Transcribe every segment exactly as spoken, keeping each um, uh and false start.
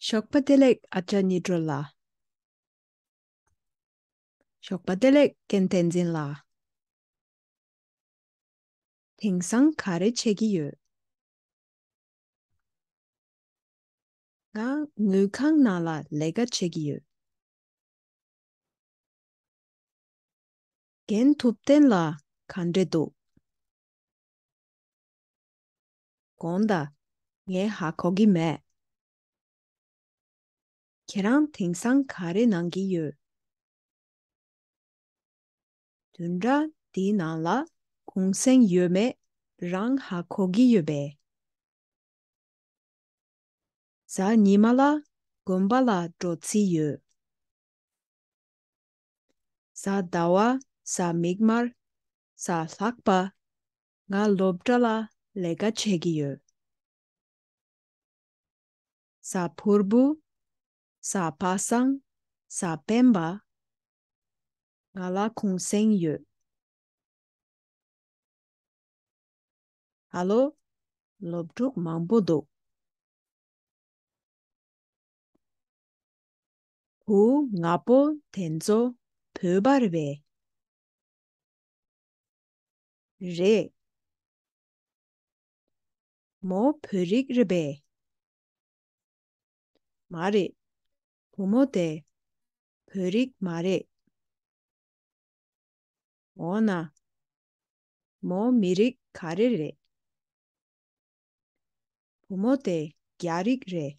ཞོགས་པ་བདེ་ལེགས་ཨ་ཅག་ཉི་སྒྲོལ་ལགས། ཞོགས་པ་བདེ་ལེགས་རྒན་བསྟན་འཛིན་ལགས། དེང་སང་ག་རེ་བྱེད་ཀྱི་ཡོད། ང་དངུལ་ཁང་ནང་ལ་ལས་ཀ་བྱེད་ཀྱི་ཡོད། རྒན་ཐུབ་བསྟན་ལགས་ག་འདྲས་འདུག། དགོངས་དག། ངས་ཧ་གོ་གི་མེད། ཁྱེད་རང་དེང་སང་ག་རེ་གནང་གི་ཡོད། བདུན་ཕྲག་འདིའི་ནང་ལ་གུང་སེང་ཡོད་མེད་རང་ཧ་གོ་གི་ཡོད་པས། གཟའ་ཉི་མ་ལ་དགོན་པ་ལ་འགྲོ་རྩིས་ཡོད། གཟའ་ཟླ་བ། གཟའ་མིག་དམར། གཟའ་ལྷག་པ། ང་སློབ་གྲྭ་ལ་ལས་ཀ་བྱེད་ཀྱི་ཡོད། གཟའ་ཕུར་བུ། གཟའ་པ་སངས། གཟའ་སྤེན་པ། ང་ལ་གུང་སེང་ཡོད། ཧ་ལོ། སློབ་ཕྲུག་མང་པོ་འདུག། བུ་ང་པོ་དེ་ཚོ་བོད་པ་རེད་པས། རེད། མོ་བོད་རིགས་རེད་པས། མ་རེད། བུ་མོ་དེ་བོད་རིགས་མ་རེད། འོ་ན། མོ་མི་རིགས་ག་རེ་རེད། བུ་མོ་དེ་རྒྱ་རིགས་རེད།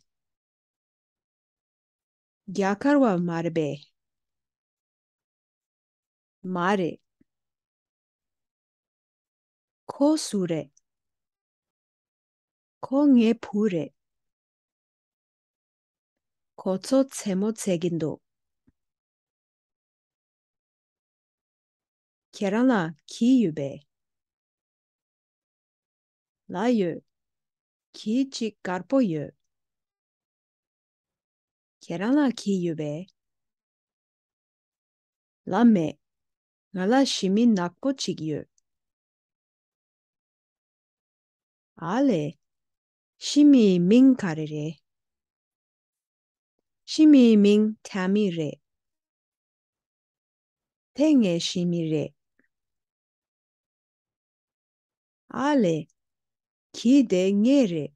རྒྱ་གར་བ་མ་རེད་པས། མ་རེད། ཁོ་སུ་རེད། ཁོ་ངའི་བུ་རེད། ཁོ་ཚོ་རྩེད་མོ་རྩེ་གི་འདུག། ཁྱེད་རང་ལ་གྱི་ཡོད་པས། ལགས་ཡོད། གྱི་གཅིག་དཀར་པོ་ཡོད། ཁྱེད་རང་ལ་གྱི་ཡོད་པས། ལགས་མེད། ང་ལ་ཞི་མི་ནག་པོ་གཅིག་ཡོད། ཨ་ལས། ཞི་མིའི་མིང་ག་རེ་རེད། ཞི་མིའི་མིང་ཐ་མི་རེད། དེ་ངའི་ཞི་མི་རེད། ཨ་ལས། གྱི་དེ་ངའི་རེད།